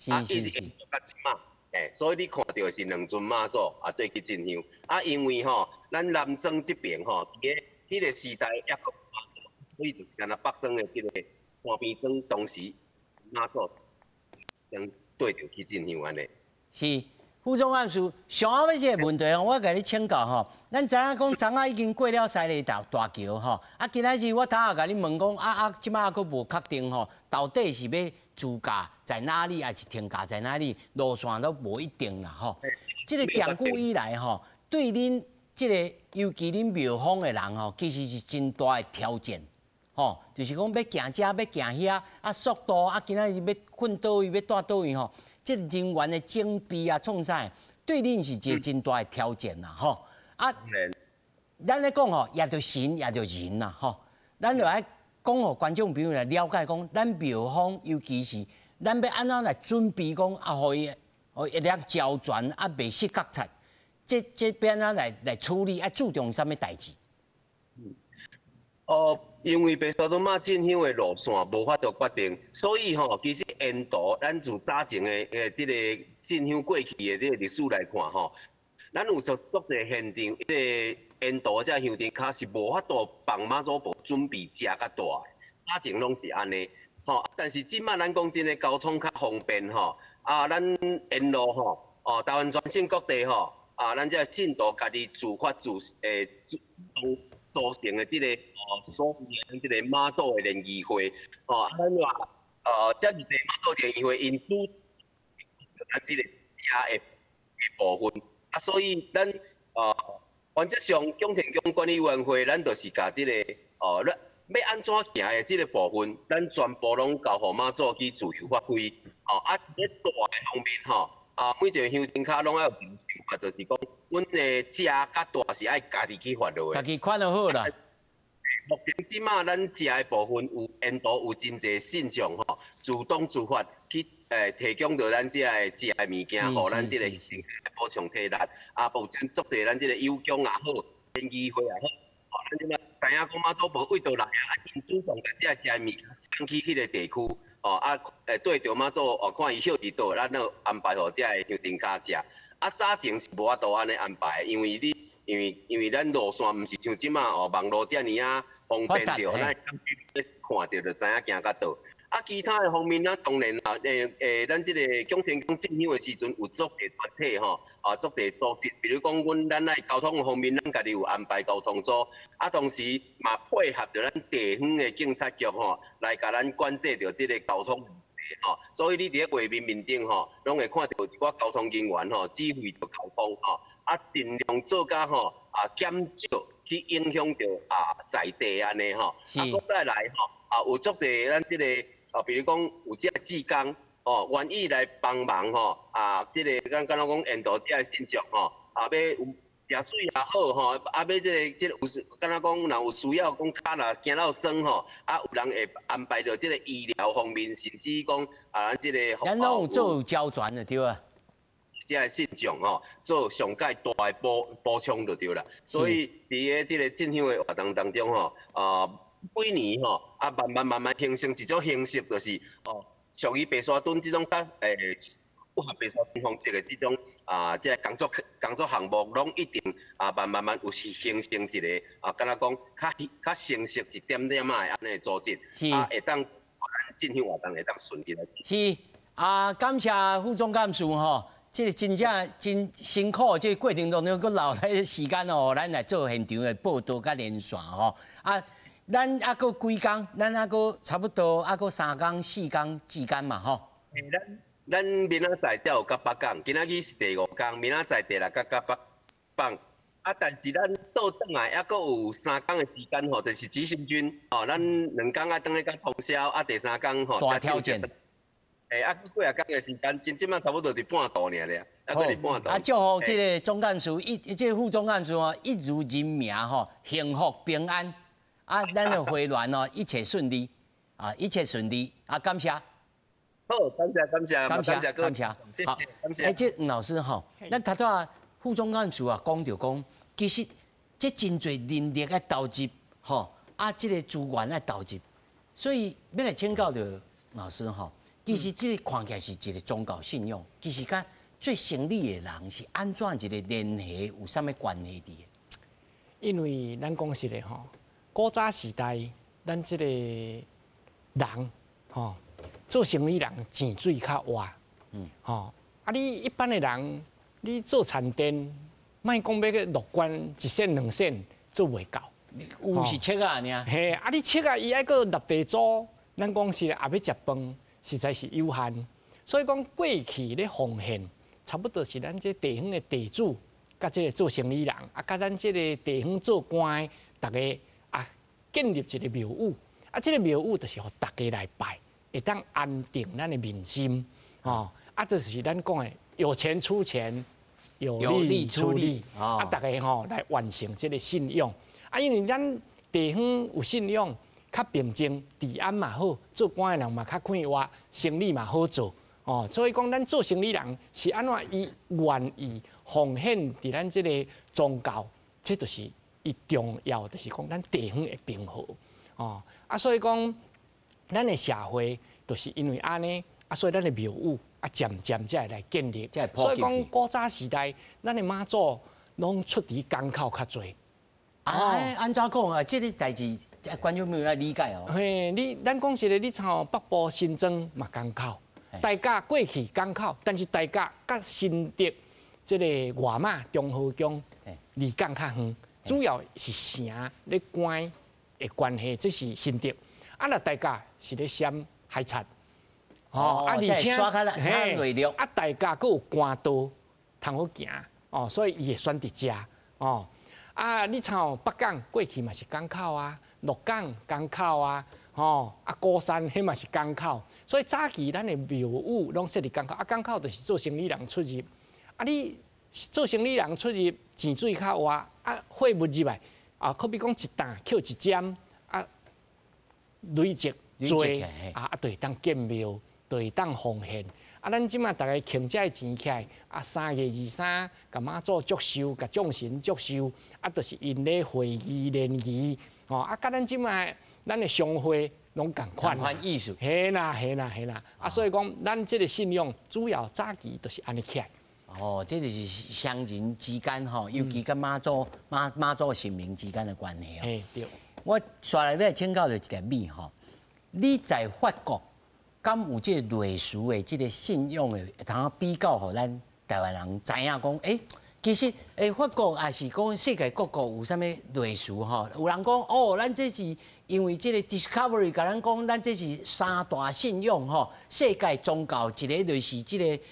啊，一直延續到這馬，欸，所以你看著的是兩尊媽祖啊，對去進香。啊，因為吼，咱南莊這邊吼，佇个彼個時代抑閣媽祖，所以就敢若北莊的這個山邊莊當時媽祖當對著去進香按呢。是，副總幹事，上後尾這個問題吼，我共你請教吼。咱知影講，昨仔已經過了西螺大橋吼，啊，今仔日我頭仔共你問講，啊啊，這馬閣無確定吼，到底是欲自駕在哪裡，還是停駕在哪裡？路線都無一定啦吼。這個長久以來吼，對恁這個，尤其恁廟方的人吼，其實是真大的挑戰，吼，就是講欲行這，欲行遐，啊，速度啊，今仔日欲睏佗位，欲蹛佗位吼，這人員的整備啊，創啥？對恁是一個真大的挑戰啦，吼。啊，咱咧講吼，也著神，也著人啦，吼。咱就愛講予觀眾朋友來了解，講咱廟方，尤其是咱欲按怎來準備，講啊，予伊，予伊會當周全，啊，袂失覺察。這這欲按怎來處理，愛注重啥物代誌？哦，因為白沙屯媽進香的路線無法度決定，所以吼，其實沿途咱自早前的這個進香過去的這個歷史來看吼，咱有足足濟現場，這個沿途這香燈跤是無法度幫媽祖婆準備食較大，早前攏是按呢，吼。但是這馬咱講真的交通較方便吼，啊，咱沿路吼，哦，台灣全省各地吼，啊，咱這信徒家己自發自主動組成的這個哦，所謂的這個媽祖的聯誼會，吼，啊，咱話這爾濟媽祖聯誼會，𪜶主咱這個食的部分，啊，所以咱原則上拱天宮管理委員會，咱就是共這個哦，咱欲按怎行的這個部分，咱全部攏交予媽祖去自由發揮，吼，啊，佇咧蹛的方面吼，啊，每一個香燈跤攏愛有想法，就是講，阮的食佮蹛是愛家己去發落的。家己看就好啦。目前這馬咱食的部分有沿途有真濟信眾吼，主動自發去提供著咱這个食的物件，予咱這個補充體力。啊，目前足濟咱這個有獎也好，聯誼會也好，吼，咱這馬知影講媽祖婆佗佗來啊，𪜶主動共這個食的物件送去彼個地區，吼啊，對著媽祖哦，看伊歇佇佗，咱就安排予這个香燈跤食。啊，早前是無法度按呢安排，因為你。因為因為咱路線毋是像這馬哦，網路遮爾仔方便著，咱看著就知影行到佗。啊，其他的方面，咱當然啊，咱這個拱天宮進香的時陣有足濟團體吼，啊，足濟組織，比如講，阮咱佇交通方面，咱家己有安排交通組，啊，同時嘛配合著咱地方的警察局吼，來共咱管制著這個交通問題吼。所以你佇咧畫面面頂吼，攏會看著一寡交通人員吼，指揮著交通吼。啊盡量做甲吼啊減少去影響著啊在地按呢吼，啊閣再來吼啊有足濟咱這個啊，比如講有這个志工吼願意來幫忙吼啊，這個咱敢若講沿途這个信眾吼啊欲有食水也好吼，啊欲這個有敢若講若有需要講跤若行到酸吼，啊有人會安排著這個醫療方面，甚至講啊咱這個咱攏有做周全的對啊。這个信眾吼，做上蓋大的補充就對啦。所以佇个這個進香的活動當中吼，啊幾年吼，啊慢慢慢慢形成一種形式，就是哦，屬於白沙屯這種較符合白沙屯方式的這種啊，這個工作項目，攏一定啊慢慢慢有是形成一個啊，敢若講較較成熟一點點仔的按呢組織，啊會當進行活動會當順利來。是啊，感謝副總幹事吼。這個真正真辛苦，這個過程當中，閣留來時間哦，咱來做現場的報道佮連線吼。啊，咱猶閣幾工？咱猶閣差不多，猶閣三工四工之間嘛吼。咱明仔載才有到北港，今仔日是第五工，明仔載第六工到北港。啊，但是咱倒轉來猶閣有三工的時間吼，就是急行軍吼，咱兩工愛轉來到通宵，啊，第三工吼大挑戰。欸，啊，幾仔工的時間，今這擺差不多佇半途爾咧，啊，閣佇半途。啊，祝福這個總幹事一，這個副總幹事哦，一如人名吼，幸福平安。啊，咱的回鑾哦，一切順利，啊，一切順利。啊，感謝。好，感謝感謝，感謝感謝。好，欸，這吳老師吼，咱頭拄仔副總幹事啊講著講，其實這真濟人力愛投入，吼，啊，這個資源愛投入，所以欲來請教著老師吼。其實這個看起來是一個宗教信仰，其實佮做生理的人是按怎一個聯繫，有啥物關係佇？因為咱講實的吼，古早時代，咱這個人吼做生理人錢水較活，吼啊！你一般的人，你做田店，莫講欲去樂觀一仙兩仙做袂到，有是七仔爾。嘿，啊！你七仔伊愛閣納地租，咱講實也欲食飯。實在是有限，所以講過去咧奉獻，差不多是咱這地方的地主，佮這個做生理人，啊，佮咱這個地方做官的，逐家啊建立一個廟宇，啊，這個廟宇就是予逐家來拜，會當安定咱的民心，吼，啊，就是咱講的有錢出錢，有力出力，啊，逐家吼來完成這個信仰，啊，因為咱地方有信仰。較平靜，治安嘛好，做官的人嘛較快活，生理嘛好做，哦，所以講咱做生理人是按怎伊願意奉獻佇咱這個宗教，這就是伊重要，就是講咱地方會平和，哦，啊，所以講咱的社會就是因為按呢，啊，所以咱的廟宇啊，漸漸才會來建立。所以講古早時代，咱的媽祖攏出佇港口較濟。啊，按怎講啊？這個代誌。觀眾朋友愛理解哦。嘿，你咱講實的，你像北部新莊嘛港口，大甲過去港口，但是大甲佮新竹這個外馬中和宮離港較遠，主要是城咧關的關係，這是新竹。啊，若大甲是咧閃海產，哦，啊，而且嘿，啊，大甲閣有官道通好行，哦，所以伊會選佇遮，哦，啊，你像北港過去嘛是港口啊。鹿港港口啊，吼啊，鼓山彼嘛是港口，所以早期咱的廟宇攏設佇港口，啊，港口就是做生理人出入，啊，你做生理人出入錢水較活，啊，貨物入來，啊，好比講一擔扣一針，啊，累積濟，啊啊，就會當建廟，就會當奉獻，啊，咱這馬逐家抾這个錢起來，啊，3月23共媽祖祝壽，共眾神祝壽，啊，就是𪜶咧會議聯誼。哦，啊，佮咱這馬咱的商會攏仝款，仝款意思。嘿啦，嘿啦，嘿啦。啊，所以講，咱這個信仰主要早期就是按呢起來。哦，這就是鄉人之間吼，尤其佮媽祖媽祖神明之間的關係哦。嘿，對。我紲來欲請教著一個問吼，你在法國敢有這個類似的這個信仰的，會通比較，予咱台灣人知影講，欸，其實，欸，法國抑是講世界各國有啥物類似吼？有人講哦，咱這是因為這個 Discovery 共咱講，咱這是三大信仰吼，世界宗教一個就是這個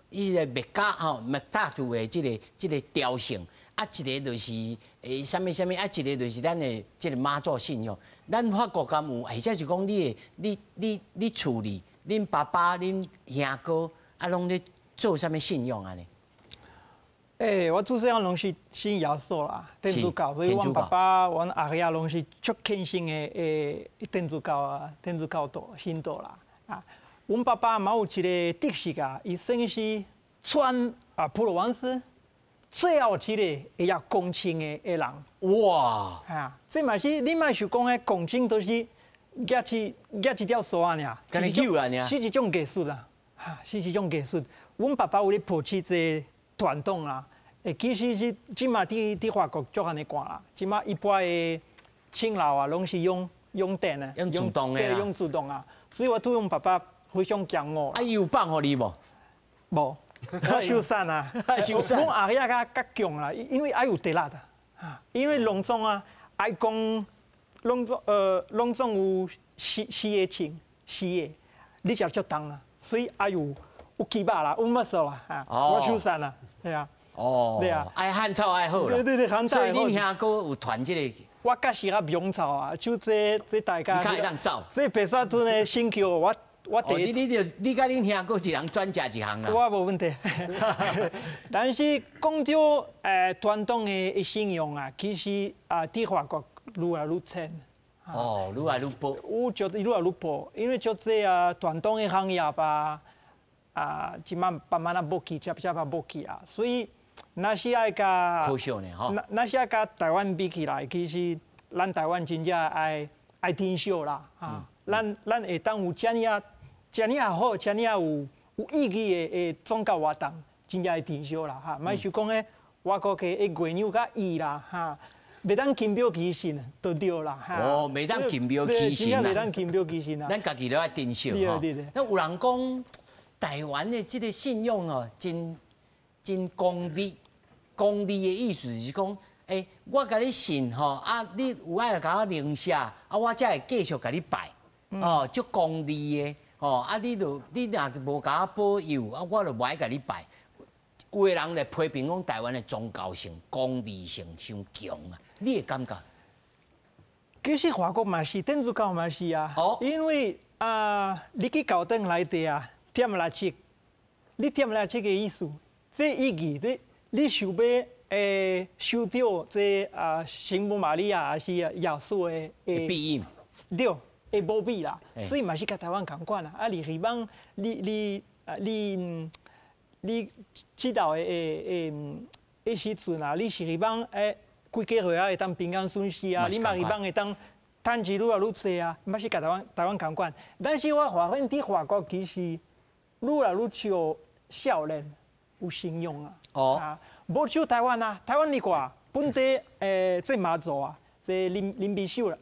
伊个麥加吼麥大厝的這個雕像，啊，一个就是啥物啥物，啊，一个就是咱的這個媽祖信仰。咱法國敢有，或者是講你的你厝裡，恁爸爸、恁兄哥啊，攏咧做啥物信仰按呢？欸，我自細漢攏是信耶穌啦，天主教，所以阮爸爸、阮阿爺攏是足虔誠的天主教啊，天主教徒信徒啦。啊，阮爸爸嘛有一個特色啊，伊算是全啊普羅旺斯最後一個會曉講經的人。哇！啊，這嘛是你莫想講的講經都是舉一條索仔爾，是一種藝術啦，哈，是一種藝術。阮爸爸有咧保持這個傳統啦。欸，其實是這馬佇法國足按呢寒啦，這馬一般的鐘樓啊，攏是用電的，用自動的，對，用自動啊。所以我對阮爸爸非常驕傲。啊，伊有放予你無？無，我收散啊，收散。阮阿爺較強啦，因為愛有地力啊，因為攏總啊，愛講攏總有四個鐘，四個，你食足重啊，所以愛有起碼啦，有乜數啦，啊，我收散啊，對啊。哦，對啊，愛漢草愛好啦。對對對，漢草。所以恁兄哥有傳這個。我確實較勇走啊，就這大家。你較會當走。這白沙屯的新橋，我第一。你就你佮恁兄哥一人專食一項啦。我無問題。但是講到傳統的信仰啊，其實啊，佇法國愈來愈淺。哦，愈來愈薄。有就愈來愈薄，因為足濟啊傳統的行業啊，啊，這馬慢慢啊無去，漸漸啊無去啊，所以。若是愛佮，若是愛佮台灣比起來，其實咱台灣真正愛珍惜啦，哈！咱會當有遮爾啊遮爾啊好，遮爾啊有意義的宗教活動，真正愛珍惜啦，哈！莫想講彼外國的月娘較伊啦，哈！袂當輕蔑其神，都對啦，哈！哦，袂當輕蔑其神啦，袂當輕蔑其神啦。咱家己都愛珍惜吼。那有人講台灣的這個信仰哦，真功利，功利的意思是講，欸，我共你信吼，啊，你有愛共我靈寫，啊，我才會繼續共你拜，哦，足功利的，吼，啊，你就你若無共我保佑，啊，我就無愛共你拜。有的人來批評講台灣的宗教性、功利性傷強啊，你會感覺？其實法國嘛是，天主教嘛是啊，因為啊，你去教堂內底啊，點蠟燭，你點蠟燭的意思。這意義，這你想欲收著這啊聖母瑪利亞，還是耶穌的庇蔭？對，的保庇啦。所以嘛是佮台灣仝款啊。啊，你希望你祈禱的時陣啊，你是希望規家伙仔會當平安順遂啊，你嘛希望會當趁錢愈來愈濟啊，嘛是佮台灣仝款。但是我發現佇法國其實愈來愈少少年有信仰啊，啊，無像台灣啊，台灣你看本地這媽祖啊，這林美秀啦，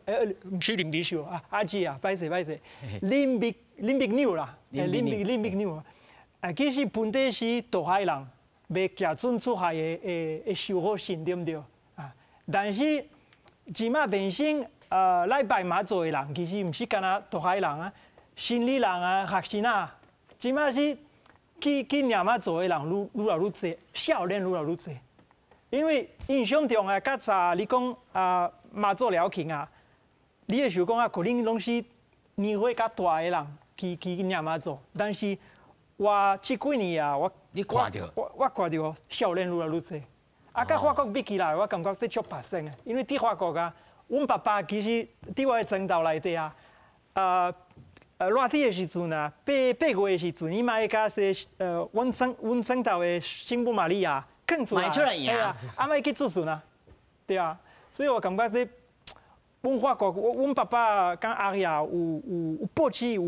毋是林美秀啊，阿姊啊，歹勢歹勢，林默娘啦，林默娘，啊，其實本地是渡海人，欲騎船出海的守護神，對毋對？啊，但是這馬變成來拜媽祖的人，其實毋是干焦渡海人啊，生理人啊，學生啊，這馬是。去迎媽祖的人愈來愈濟，少年愈來愈濟，因為印象中啊，較早你講啊媽祖寮慶啊，你會想講啊，可能攏是年歲較大的人去迎媽祖，但是我這幾年啊，我你看著，我看著少年愈來愈濟，啊，佮法國比起來，我感覺這足拍算的，因為佇法國啊，阮爸爸其實佇我的床頭內底啊，熱天的時陣啊，八月的時陣，伊嘛會共這阮床頭的聖母瑪利亞囥出來，對啊，啊嘛會去祝壽啊，對啊，所以我感覺這阮法國，阮爸爸佮阿爺有保持有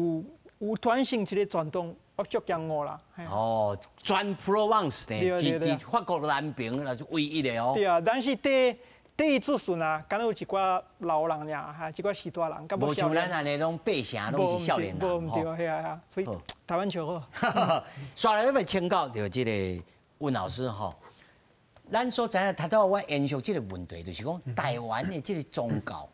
傳承這個傳統，我足驕傲啦。哦，全普羅旺斯呢，是法國南邊那是唯一的哦。對啊，但是第一子孫啊，敢若有一寡老人爾，哈，一寡序大人。無像咱按呢攏百姓攏是少年人，無毋對，係啊，所以台灣上好。煞來欲請教著這個溫老師吼，咱所知影，頭拄我延續這個問題，就是講台灣的這個宗教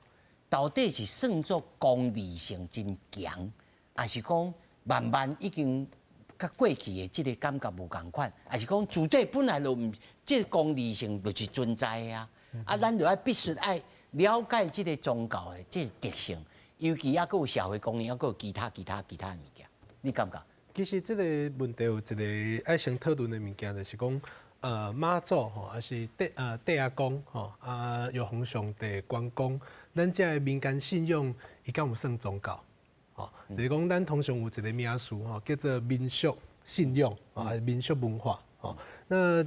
到底是算做功利性真強，還是講慢慢已經佮過去的這个感覺無仝款，抑是講主體本來就毋，這个功利性就是存在的啊。啊，咱就愛必須愛了解這个宗教的這个特性，尤其猶閣有社會功能，猶閣有其他其他其他的物件，你感覺？其實這个問題有一个愛先討論的物件，就是講，媽祖吼，抑是伯阿公吼，啊，玉皇上帝、關公，咱遮的民間信仰，伊敢有算宗教？吼，就是講咱通常有一个名詞吼，叫做民俗信仰啊，民俗文化吼。那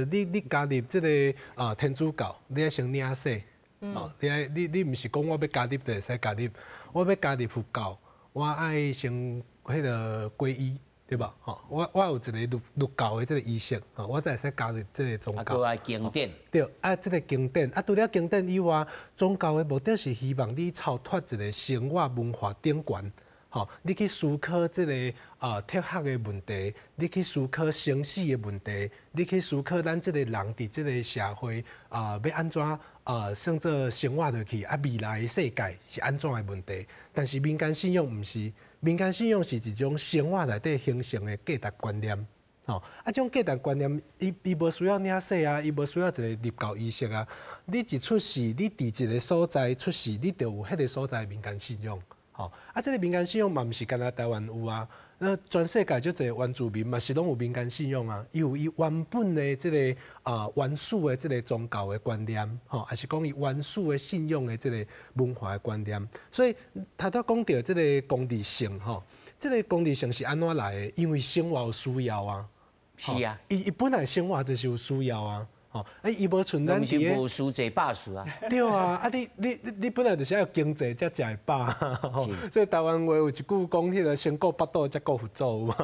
你加入這个啊天主教，你愛先領洗，哦，你愛你你毋是講我欲加入就會使加入，我欲加入佛教，我愛先彼个皈依，對吧？吼，我有一个入教的這个儀式，吼，我才會使加入這个宗教。啊，經典。對，啊，這个經典，啊，除了經典以外，宗教的目的是希望你超脫一个生活文化頂懸，吼，你去思考這个哲學的問題，你去思考生死的問題，你去思考咱這个人佇這个社會啊，欲按怎算做生活落去，啊，未來的世界是按怎的問題。但是民間信仰毋是。民間信仰是一種生活內底形成的價值觀念，吼啊，這種價值觀念，伊無需要領洗啊，伊無需要一個入教儀式啊。你一出世，你佇一个所在出世，你就有彼个所在的民間信仰，吼啊，這个民間信仰嘛毋是干焦台灣有啊，那全世界足濟原住民嘛是攏有民間信仰啊，伊有伊原本的這个原始的這个宗教的觀念，吼，抑是講伊原始的信仰的這个文化的觀念。所以頭拄講著這个功利性，吼，這个功利性是按怎來的？因為生活有需要啊。是啊，伊本來生活就是有需要啊。吼，啊伊無像咱佇個無事坐百事啊。對啊，啊你本來就是愛經濟才食會飽，所以台灣話有一句講，彼个先顧腹肚，才顧佛祖嘛。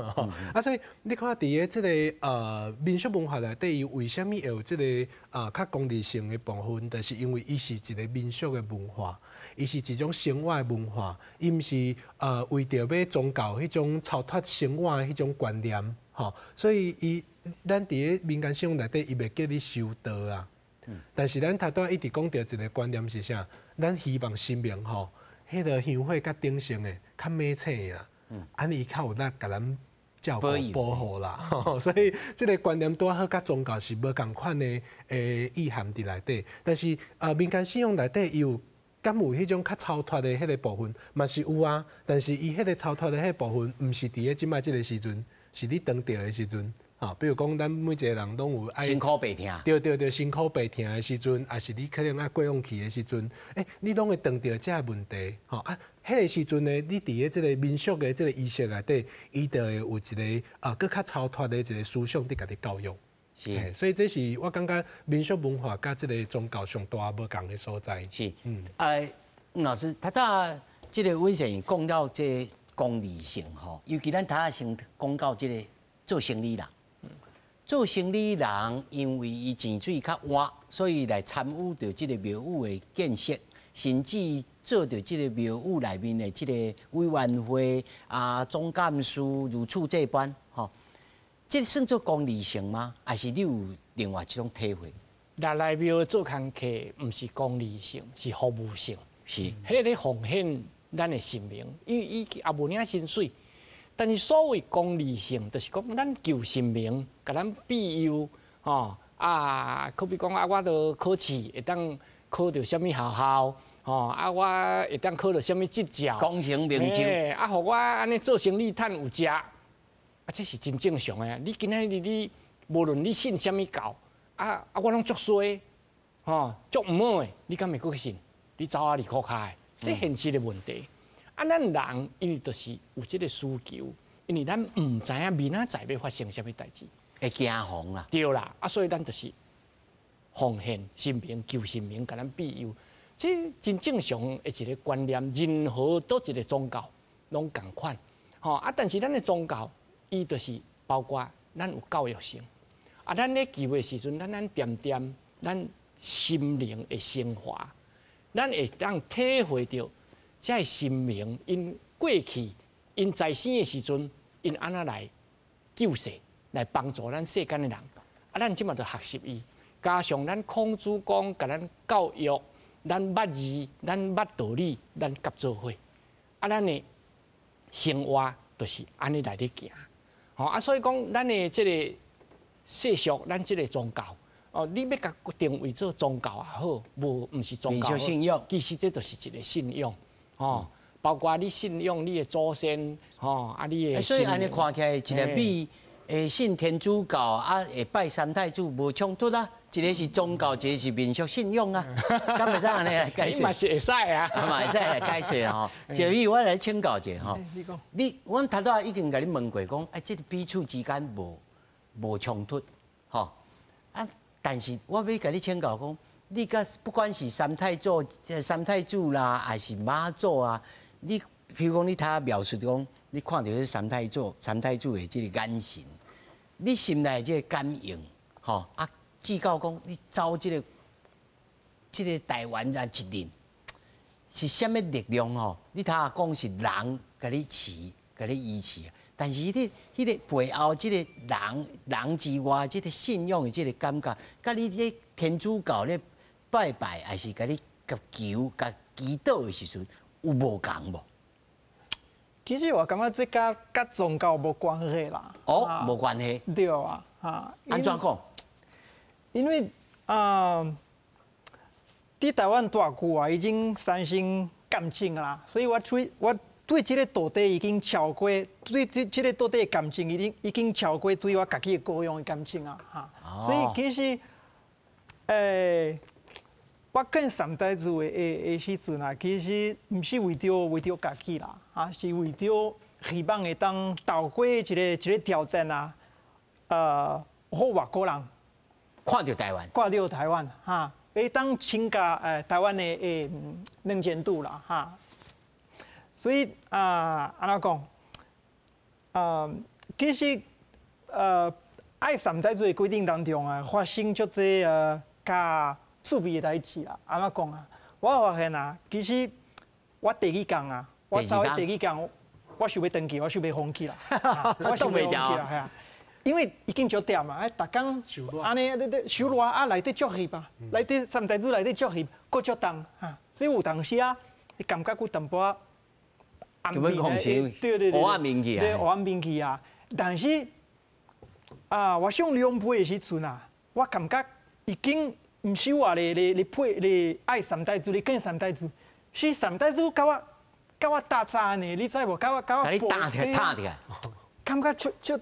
啊，所以你看佇个這个民俗文化內底，伊為啥物會有這个較功利性的部分？就是因為伊是一个民俗的文化，伊是一種生活的文化，伊毋是為著欲宗教彼種超脫生活的彼種觀念，吼，所以伊。咱佇个民間信仰內底，伊袂叫你修道啊。但是咱頭拄仔一直講著一个觀念是啥？咱希望神明吼，彼个香火較鼎盛的，較猛醒啦，按呢伊較有力共咱照顧保護啦。所以這个觀念拄好佮宗教是無仝款的意涵佇內底。但是民間信仰內底伊有敢有彼種較超脫的彼个部分，嘛是有啊。但是伊彼个超脫的彼个部分，毋是佇个這擺這个時陣，是你當著的時陣。啊，比如講，咱每一個人攏有愛辛苦病疼，對對對，辛苦病疼的時陣，抑是你可能愛過往去的時陣，你攏會當著這个問題，吼啊，彼个時陣呢，你佇个這个民俗的這个儀式內底，伊就會有一个閣較超脫的一个思想佇共你教育。是，所以這是我感覺民俗文化佮這个宗教上大無仝的所在。是，吳老師，頭拄這个溫先生講到這个功利性吼，尤其咱頭仔先講到這个做生理人。做生理人，因為伊錢水較活，所以來參與著這個廟宇的建設，甚至做著這個廟宇內面的這個委員會啊、總幹事如此這般，吼，這算做功利性嗎？還是你有另外一種體會？來來廟做工課，毋是功利性，是服務性。是，彼个奉獻咱的神明，因為伊也無領薪水。但是所謂功利性，就是講咱求神明，共咱庇佑，吼啊，可比講啊，我著考試會當考著啥物學校，吼啊，我會當考著啥物執照，功成名就，啊，予我按呢做生意趁有食，啊，這是真正常的。你今仔日你無論你信啥物教，啊啊，我攏足衰，吼，足毋好的，你敢會閣信？你走啊離苦跤的，這現實的問題。啊，咱人因為就是有這个需求，因為咱毋知影明仔載欲發生啥物代誌，會驚惶啦。對啦，啊，所以咱就是奉獻神明，求神明共咱庇佑，這真正常的一个觀念。任何佗一个宗教攏仝款，吼啊！但是咱的宗教，伊就是包括咱有教育性，啊，咱咧求的時陣，咱恬恬，咱心靈會升華，咱會當體會著。這个神明𪜶過去，𪜶在生的時陣，𪜶按怎來救世，來幫助咱世間的人。啊，咱這馬就學習伊，加上咱孔子公共咱教育，咱捌字，咱捌道理，咱合做伙。啊，咱的生活就是按呢來咧行。吼啊，所以講咱的這個世俗，咱這個宗教，哦，你欲共定位做宗教也好，無毋是宗教，信仰，其實這就是一個信仰，哦，包括你信仰你的祖先，吼啊，你的。所以按呢看起來，一個比會信天主教啊，會拜三太子無衝突啊。一個是宗教，一個是民俗信仰啊。敢會使按呢來解釋？嘛是會使啊，嘛會使來解釋吼。就以我來請教一下吼，你阮頭拄仔已經共你問過，講啊，這個彼此之間無衝突，吼啊。但是我欲共你請教講，你佮不管是三太祖、三太子啦，還是媽祖啊，你比如講你頭描述講，你看著這三太祖、三太子的這個眼神，你心內這個感應，吼啊。至到講，你走這個台灣人一年，是啥物力量吼？你頭仔講是人共你飼，共你維持，但是彼個背後這個人人之外，這個信仰的這個感覺，佮你咧天主教咧拜拜，還是共你共求、共祈禱的時陣，有無仝無？其實我感覺這佮宗教無關係啦。哦，無關係。對啊，啊。按怎講？因為啊，佇台灣蹛久啊，已經產生感情啦，所以我對這個土地已經超過對這個土地的感情，已經超過對我家己的故鄉的感情啊，哈。所以其實，我跟三太子的時陣啊，其實毋是為著家己啦，啊，是為著希望會當透過一個挑戰啊，予外國人看著台灣，看著台灣，哈，會當增加台灣的能見度啦，哈。所以啊，按怎講？啊，其實愛三太子的規定當中啊，發生足濟較趣味的代誌啦。按怎講啊？我發現啊，其實我第二工啊，我走去第二工，我想欲轉去，我想欲放棄啦，我想欲放棄啦，係啊。因為已經足忝啊，逐工按呢，咧咧傷熱啊，內底足翕啊，內底三太子內底足翕，閣足重哈，所以有當時啊，你感覺有淡薄仔暗面，對對對，黑暗面去啊，對，黑暗面去啊。但是啊，我上兩杯的時陣啊，我感覺已經毋是我咧咧咧配咧愛三太子咧跟三太子，是三太子共我搭訕呢，你知無？共我共你搭起來，搭起來，感覺足足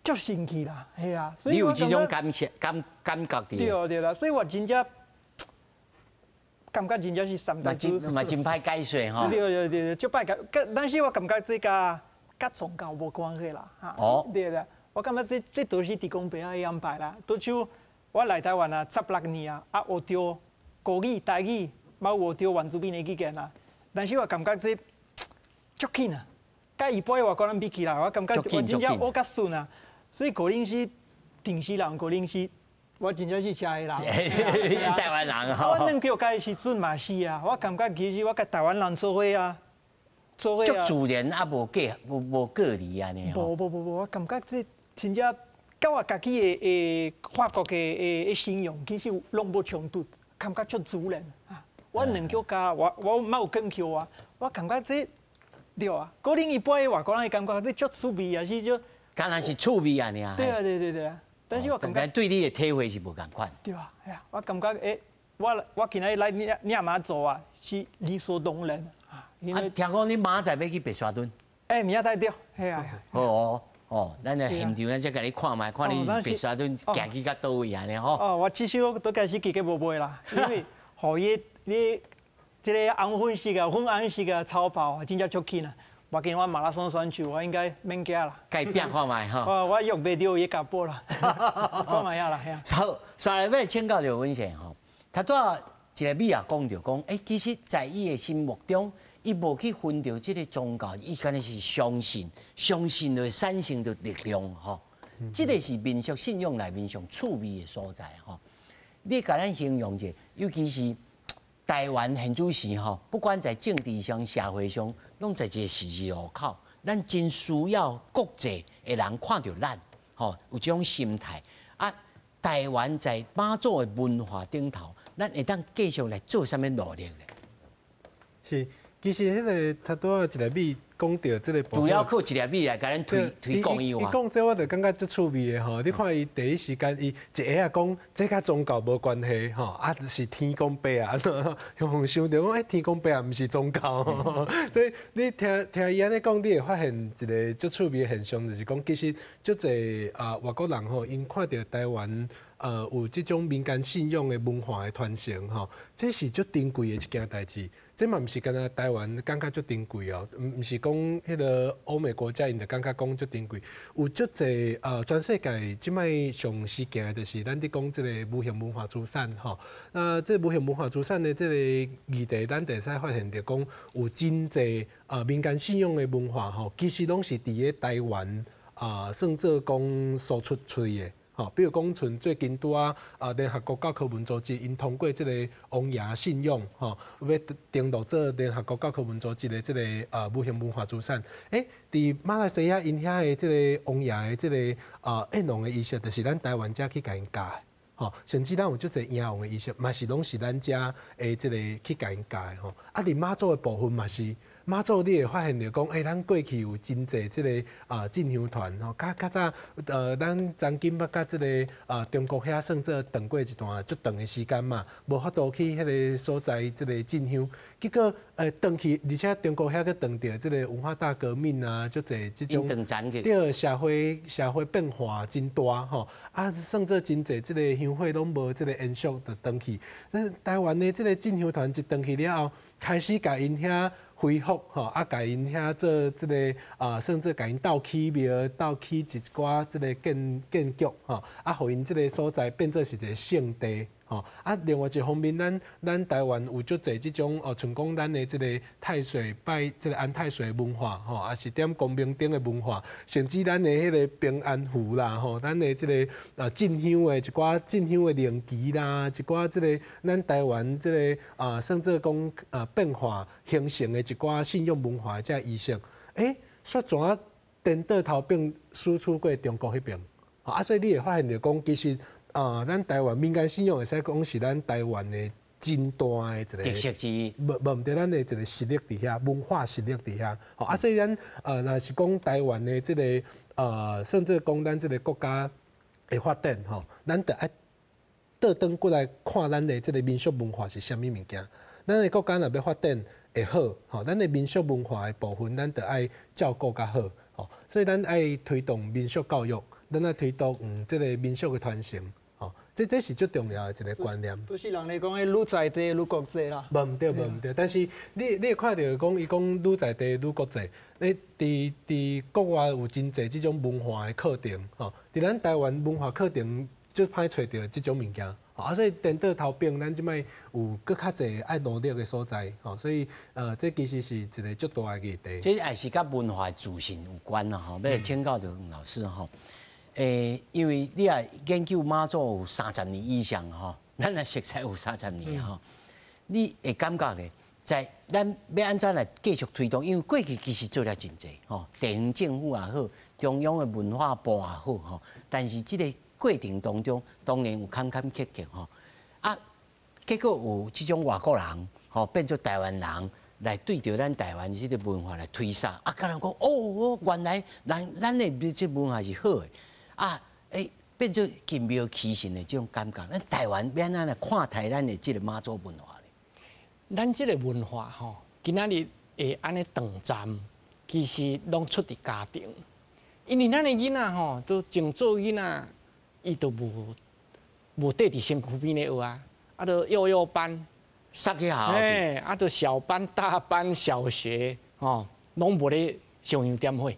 足神奇啦，係啊。你有這種感受感覺佇？對對啦，所以我真正感覺真正是三太子。嘛真歹解釋吼。對對對，足歹解，但是我感覺這佮宗教無關係啦，哈。哦。對啦，我感覺這都是地公伯仔安排啦。拄像我來台灣啊，16年啊，啊學著國語、台語，嘛有學著原住民的語言啊。但是我感覺這足緊啊，佮一般的外國人比起來，我感覺我真正學較順啊。所以可能是定西人，可能是我真正是遮的人。台灣人吼。我轉轎的時陣嘛是啊，我感覺其實我佮台灣人做伙啊，做伙啊。足自然啊，無隔離按呢。無無無無，我感覺這真正佮我家己的法國的信仰其實攏無衝突，感覺足自然啊。我轉轎加我嘛有轉轎啊，我感覺這對啊，可能一般的外國人會感覺這足趣味啊，是足。敢若是趣味按呢。對啊對對對啊，但是我感覺。但對你的體會是無仝款。對啊，係啊，我感覺我今仔日來領媽祖啊，是理所當然啊。啊，聽講你明仔載欲去白沙屯。欸，明仔載對，係啊。好哦，哦，咱來現場咱才共你看覓，看你白沙屯行去到佗位按呢吼。哦，我至少都開始記得無袂啦，因為予伊你這個紅粉色啊、粉紅色啊草跑，真正足緊啊。無要緊，我馬拉松選手，我應該免驚啦。共伊拚看覓吼。我約袂著伊共報啦，看覓仔啦，嚇。好，煞來欲請教著溫先吼，頭拄仔一個美也講著講，欸，其實在伊的心目中，伊無去分著這個宗教，伊敢若是相信，相信就會產生著力量吼。這個是民俗信仰內面上趣味的所在吼。你共咱形容者，尤其是台灣現此時吼，不管在政治上、社會上，攏在一個十字路口，咱真需要國際的人看著咱，吼，有這種心態。啊，台灣在媽祖的文化頂頭，咱會當繼續來做啥物努力咧？是，其實彼個頭拄仔一個美讲著這个，除了靠一粒米來共咱推推廣以外，伊講這我就感覺足趣味的吼。你看伊第一時間，伊一下仔講這佮宗教無關係吼，啊是天公伯啊，雄想著講欸天公伯啊，毋是宗教，所以你聽聽伊按呢講，你會發現一个足趣味的現象，就是講其實足濟啊外國人吼，𪜶看著台灣有這種民間信仰的文化的傳承吼，這是足珍貴的一件代誌。這嘛毋是干焦台灣感覺足珍貴哦，毋毋是講彼个歐美國家𪜶就感覺講足珍貴。有足濟全世界這擺上時行的就是咱佇講這个無形文化資產吼。那這個無形文化資產的這个議題，咱就會使發現著講有真濟民間信仰的文化吼，其實攏是佇咧台灣啊，算做講輸出出去的。吼，比如講，像最近拄仔啊，聯合國教科文組織𪜶通過這個王爺信仰，吼，欲登錄做聯合國教科文組織的這个無形文化資產。欸，佇馬來西亞𪜶遐的這个王爺的這个宴王的儀式，就是咱台灣遮去共𪜶教的。吼，甚至咱有足濟迎王的儀式，嘛是攏是咱遮的這个去共𪜶教的吼。啊，佇媽祖的部分嘛是。媽祖，你會發現著講，欸，咱過去有真濟這个進香團吼，較較早，咱曾經捌佮這个中國遐算做斷過一段足長的時間嘛，無法度去彼个所在這个進香，結果轉去，而且中國遐閣斷著這个文化大革命啊，足濟這種，對社會社會變化真大吼，啊，算做真濟這个香火攏無這个延續，就轉去。咱台灣的這个進香團一轉去了後，開始共𪜶遐恢復吼，啊，共𪜶遐做這个啊，甚至共𪜶鬥起廟、鬥起一寡這个建建築吼，啊，予𪜶這个所在變做是一个聖地吼。啊，另外一方面，咱咱台灣有足濟這種哦，像講咱的這个太歲拜這个安太歲文化吼，抑是點光明燈的文化，甚至咱的彼个平安符啦吼，咱的這个進香的一寡進香的靈旗啦，一寡這个咱台灣這个啊，算做講啊變化形成的一寡信仰文化的這儀式，欸，煞怎啊顛倒頭變輸出過中國彼爿？啊，所以你會發現著講，其實啊，咱台灣民間信仰會使講是咱台灣的真大的一个特色之一。無無毋對，咱的一个實力佇遐，文化實力佇遐。吼啊，所以咱若是講台灣的這个甚至講咱這个國家的發展吼，咱著愛倒轉過來看咱的這个民俗文化是啥物物件。咱的國家若欲發展會好，吼，咱的民俗文化的部分，咱著愛照顧較好，吼，所以咱愛推動民俗教育，咱愛推動這个民俗的傳承，吼，這這是最重要的一个觀念。都是人咧講，愈在地愈國際啦。無毋對，無毋對，但是你你會看著講，伊講愈在地愈國際，你佇佇國外有真濟這種文化的課程，吼，佇咱台灣文化課程足歹揣著這種物件。啊，所以顛倒頭爿，咱這擺有閣較濟愛努力的所在，吼，所以這其實是一个足大的議題。這也是佮文化自信有關啦，吼。欲來請教著黃老師吼，欸，因為你也研究媽祖有三十年以上吼，咱也熟似有三十年吼，你會感覺咧，在咱欲按怎來繼續推動？因為過去其實做了真濟吼，地方政府也好，中央的文化部也好吼，但是這个過程當中，當然有坎坎坷坷吼，啊，結果有這種外國人吼變做台灣人來對著咱台灣這个文化來推捒，啊，佮人講哦，原來咱咱的這文化是好的，啊，欸，變做近廟欺神的這種感覺。咱台灣欲按怎來看待咱的這个媽祖文化咧？咱這个文化吼，今仔日會按呢斷層，其實攏出佇家庭，因為咱的囡仔吼，都前做囡仔。伊都無無綴佇身軀邊咧學啊，啊，都幼幼班，送去學校去，啊，都小班、大班、小學，吼，攏無咧燒香點火。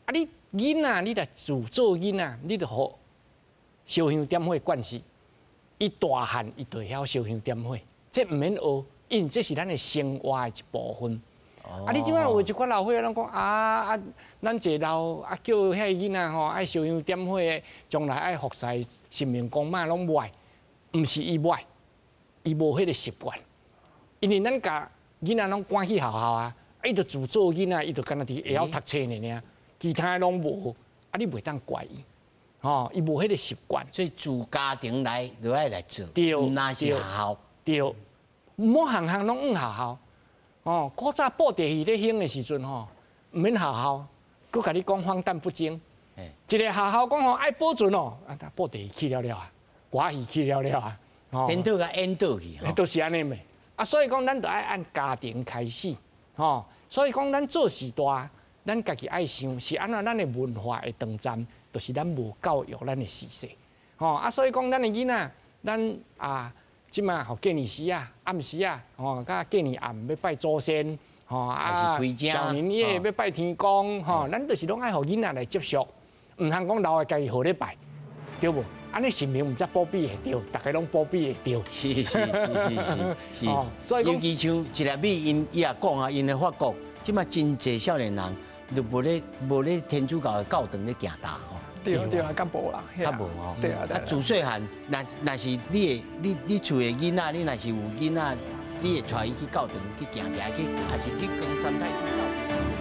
啊，你囡仔，你若自做囡仔，你著予燒香點火慣勢，伊大漢伊就會曉燒香點火，這毋免學，因為這是咱的生活的一部分。啊！你這擺有一寡老歲仔攏講啊啊，咱坐老啊，叫遐个囡仔吼愛燒香點火，將來愛服侍神明公媽攏無愛，毋是伊無愛，伊無彼个習慣。因為咱共囡仔攏趕去學校啊，啊，伊就自做囡仔，伊就干焦佇會曉讀冊爾爾，其他的攏無，啊，你袂當怪伊，吼，伊無彼个習慣。所以自家庭來就愛來做，對，毋若是學校，對，毋好項項攏怨學校。哦，古早布袋戲咧興的時陣吼，毋免学校，閣共你講荒誕不經。一个學校講吼愛保存哦，啊，布袋戲去了了啊，歌戲去了了啊，顛倒共演倒去，都是按呢嘛。啊，所以講咱著愛按家庭開始，吼。所以講咱做序大，咱家己愛想是按怎咱的文化會斷層，就是咱無教育咱的序細，吼。啊，所以講咱的囡仔，咱啊，這馬吼過年時啊、暗時啊，吼，佮過年暗欲拜祖先，吼啊，小年夜欲拜天公，吼，咱就是攏愛予囡仔來接觸，毋通講老的家己好咧拜，對無？按呢神明毋才保庇會著，逐家攏保庇會著。是是是是是是。所以尤其像一粒米，𪜶伊也講啊，𪜶的法國，這馬真濟少年人就無咧天主教的教堂咧行大吼。對對啊，較無啦。較無吼。對啊對啊。啊，自細漢，若是你的你你厝的囡仔，你若是有囡仔，你會帶伊去教堂去行行去，抑是去扛三太子教堂。